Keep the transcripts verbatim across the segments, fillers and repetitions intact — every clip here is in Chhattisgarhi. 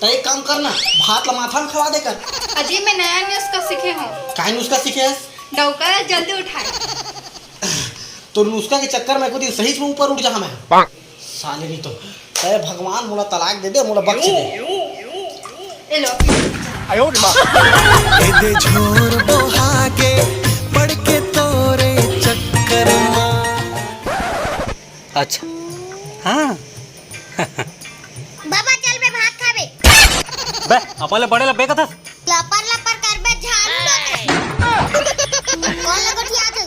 त एक काम करना, भात ला माथा में खवा दे कर। अजी, मैं नया नुस्खा सीखे हूँ। काय नुस्खा सीखे हस? डौका ला जल्दी उठाए। तो नुस्खा के चक्कर में एको दिन सही से ऊपर उठ जा मैं। साले नहीं तो, अरे भगवान मोला तलाक दे दे, मोला बख्श दे। ए लो। ए दे झोर बोहा के पड़ के तोरे चक्कर में। अच्छा, हाँ। बाबा चल बे भात खाबे। बे, अपन ले बड़े ला बे कथस। लपर लपर करबे झाड़ू लेके। कौन ला गोठियात हे?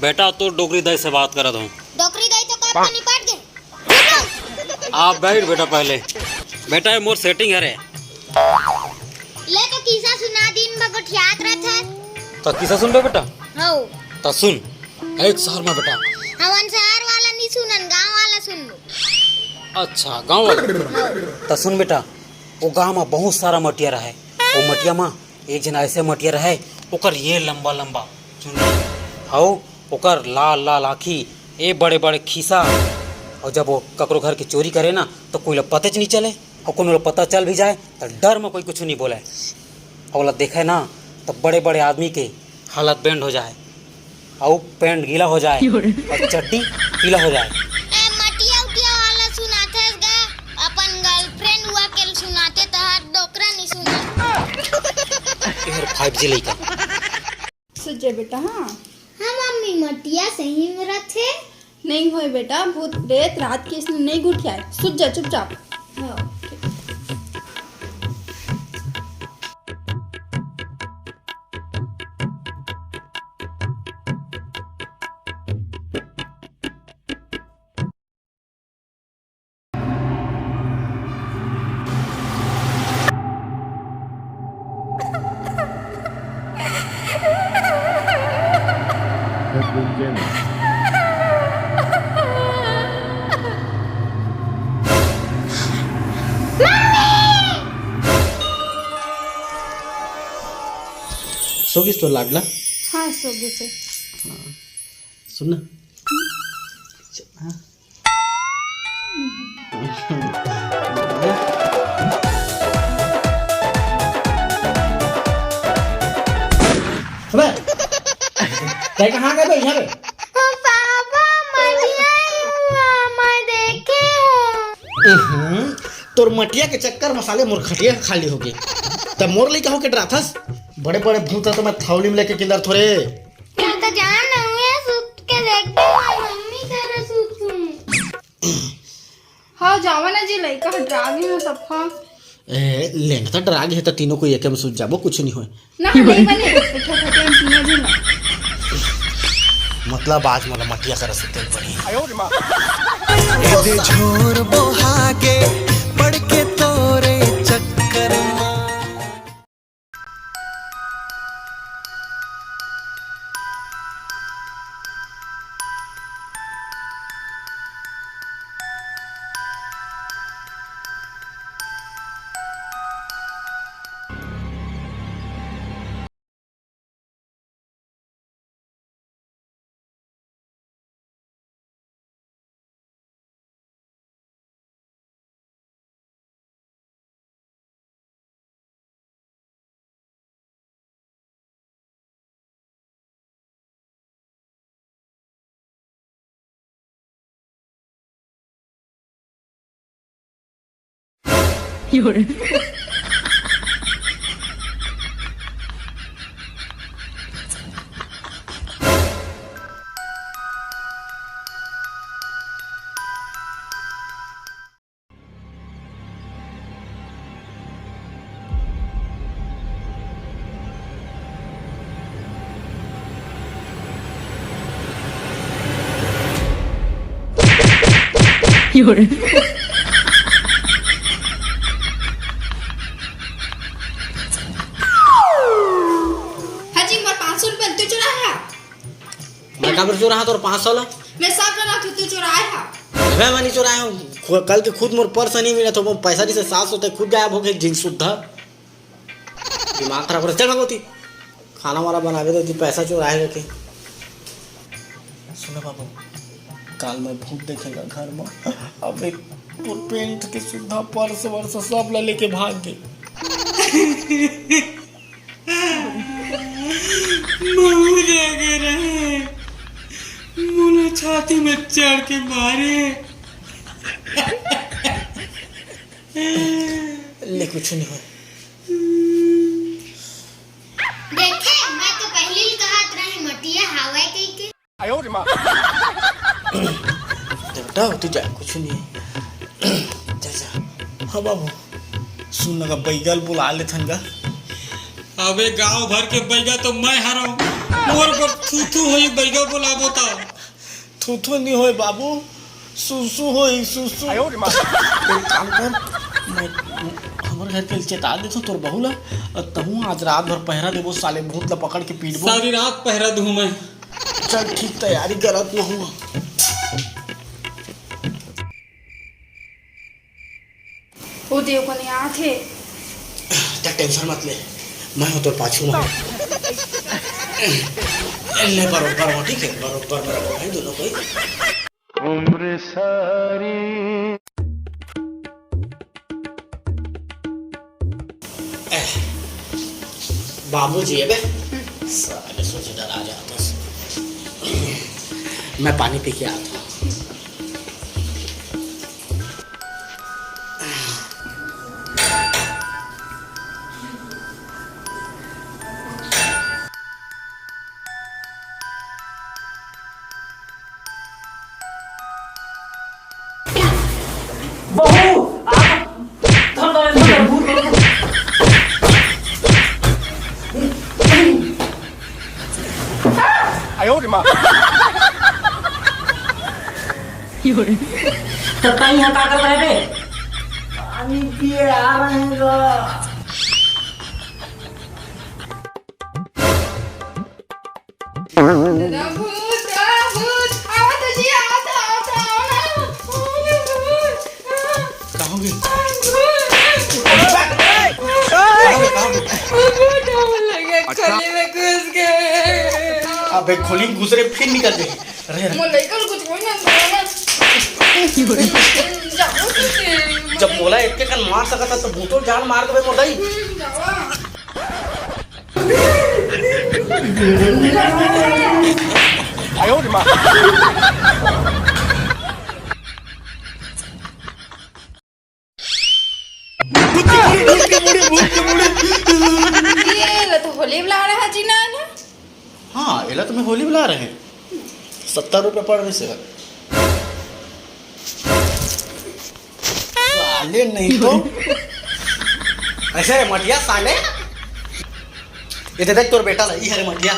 बेटा, तो डोकरी दाई से बात करत हूँ। डोकरी दाई तो कब का निपट गे। आप बैठ बेटा पहले। बेटा, ये मोर setting हरे। ले तो किस्सा सुना, दिन भर गोठियात रहत है। तो किस्सा सुनबे बेटा? हौ। तो सुन, एक शहर में बेटा। हमन शहर वाला नहीं सुनन, गांव वाला सुन लो। अच्छा, गांव वाला। त सुन बेटा, वो गांव में बहुत सारा मटिया रहे। वो मटिया में एक झन ऐसे मटिया रहे, ओकर ये लंबा लंबा चुंदी, हौ, ओकर लाल लाल आँखी, ए बड़े बड़े खीसा। और जब वो ककरो घर के चोरी करे ना, तो कोई ला पतेच नहीं चले, और कोनो ला पता चल भी जाए, तो डर में कोई कुछ नहीं बोले। और ओला देखे ना, तो बड़े बड़े आदमी के हालत बेंड हो जाए, अउ पैंट गीला हो जाए, अउ चड्डी पीला हो जाए। ए, मटिया उटिया वाला सुनाथस गा, अपन girlfriend हुआ के सुनाते, तहार डोकरा नहीं सुना। ए, हर five G लइका। सुत जा बेटा, हाँ। हाँ मम्मी, मटिया सही में रथे। नहीं होय बेटा, भूत प्रेत रात के इसने नहीं गोठियाय। सुत जा चुपचाप। हाँ, ठीक। सो गिस तोर लाडला? हाँ, सो गिस हे। हाँ। सुन ना। हाँ। अबे, तैं कहाँ गए बे? इहाँ बे। ओ पापा, मटिया हुआ, मैं देखे हूँ। उहुं, तोर मटिया के चक्कर में साले मोर खटिया खाली हो गई। तब मोर लइका होके डराथस? बड़े बड़े भूत ह तो मैं थौली में लेके किंदर थोरे। मैं तो जान नहीं है, सुत के देखबे, मैं मम्मी करा सुतूं। हाँ, जावा ना जी, लइका ह डरा गे ना सफा। ए, लेंग त डरा गे हे त तीनों कोई एके में सुत जाबो, कुछ नहीं होय। ना, नहीं बने, एक ठो खटिया में तीनों झन। मतलब आज मोला मटिया करा सुते पड़ी। एदे झोर बोहा के पड़ के तोरे चक्कर मा। हाजी, मोर पाँच सौ रुपया तू चुराया? मैं काबर चुराहा तोर पाँच सौ ला? मैं सब जना तू, तू चुराया। मैं, मैं नहीं चुराया हूँ। खु-, कल के खुद मोर पर्स नहीं मिला, तो वो पैसा जैसे सात सौ तक खुद गायब हो गए, जिन सुद्धा। दिमाग खराब कर, चल भगवती, खाना वाला बनावे दे, तू पैसा चुराए रखे। सुनो बाबू, काल मैं भूत देखेगा घर में, अबे तोर पेंट के सुद्धा पर्स वर्स सब ला लेके भाग गे। महू जागे रहे, मोला छाती में चढ़ के मारे। ले, कुछ नहीं होय। देखे, मैं तो पहली ही कहत रहे मटिया हावय कहिके। आयो रे माँ। बेटा, तू जा, कुछ नहीं। जा, जा। हाँ बाबू, सुन ना गा, बैगा ल बुला लेथन गा। अबे गांव भर के बैगा तो मैं हरंव, मोर बर थू थू होई बैगा बुलाबो त। थू थू नहीं होय बाबू, सुसु होई सुसु। आयो रे माँ। एक काम कर, मैं हमर घर के चेता देथंव तोर बहू ला, अउ तहूँ आज रात भर पहरा देबो, साले भूत ला पकड़ के पीटबो। सारी रात पहरा दूँ मैं। चल ठीक, तैयारी करत रहूँ। ओ देव कोनी आथे। त टेंशन मत ले, मैं हूँ तोर पाछू में। ले बरोबर हो, ठीक है, बरोबर, बरोबर भाई, दोनों कोई। उम्र सारी। एह, बाबूजी, अबे साले सोचे डरा जाता। मैं पानी पी के आता हूँ। बहू, आप धन करे, धन करे, भूत, भूत। आयो रे माँ। त तई यहाँ का करत रहे बे? पानी पिए आ रहे हैं गा। भूत, आ, भूत, आवा तो जी, आवा तो, आवा तो, आवा ना। भूत, भूत, आ। कहाँ गए? भूत। कहाँ गए, कहाँ गए? भूत आवा लगे, अच्छा। खोली में घुस गए। अबे खोली में घुस रहे, फिर निकल गए। अरे, अरे। मोर लइका ल कुछ कोई ना बोला ना। जाओ, कुछ नहीं। जब मोला एक के कन मार सकत ह, तो भूतों ल जान मार देबे, मोर दाई। जाओ। आयो रे माँ। भूत के मुड़ी, भूत के मुड़ी, भूत के मुड़ी। ये ला तो होली बुला रहा जी ना, ना। हाँ, एला तो मैं होली बुला रहे। सत्तर रुपये पड़ रहे से। साले नहीं तो। ऐसे रे मटिया साले। ये दे देख तोर बेटा ला, ई हरे मटिया।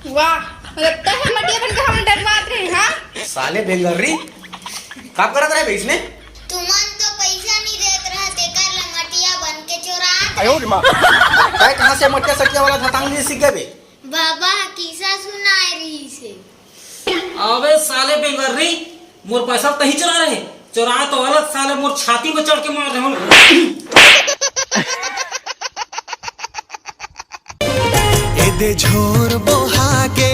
वाह, मतलब तय है मटिया बन के हम डरवात रहे, हाँ? साले बेंगर्री, काम करत रहे बे इसने? तुमन तो पैसा नहीं देत रहा, तेकर ले मटिया बन के चोरात आयो रे माँ। तय कहाँ से मटिया सटिया वाला धतांग जी सीख गए बे? बाबा किस्सा सुनाए रही से। अबे साले बेंगर्री, मोर पैसा तही चोरा रहे, चोरा तो अलग साले मोर छाती में चढ़ के मार रहे हो। एदे झोर बोहा के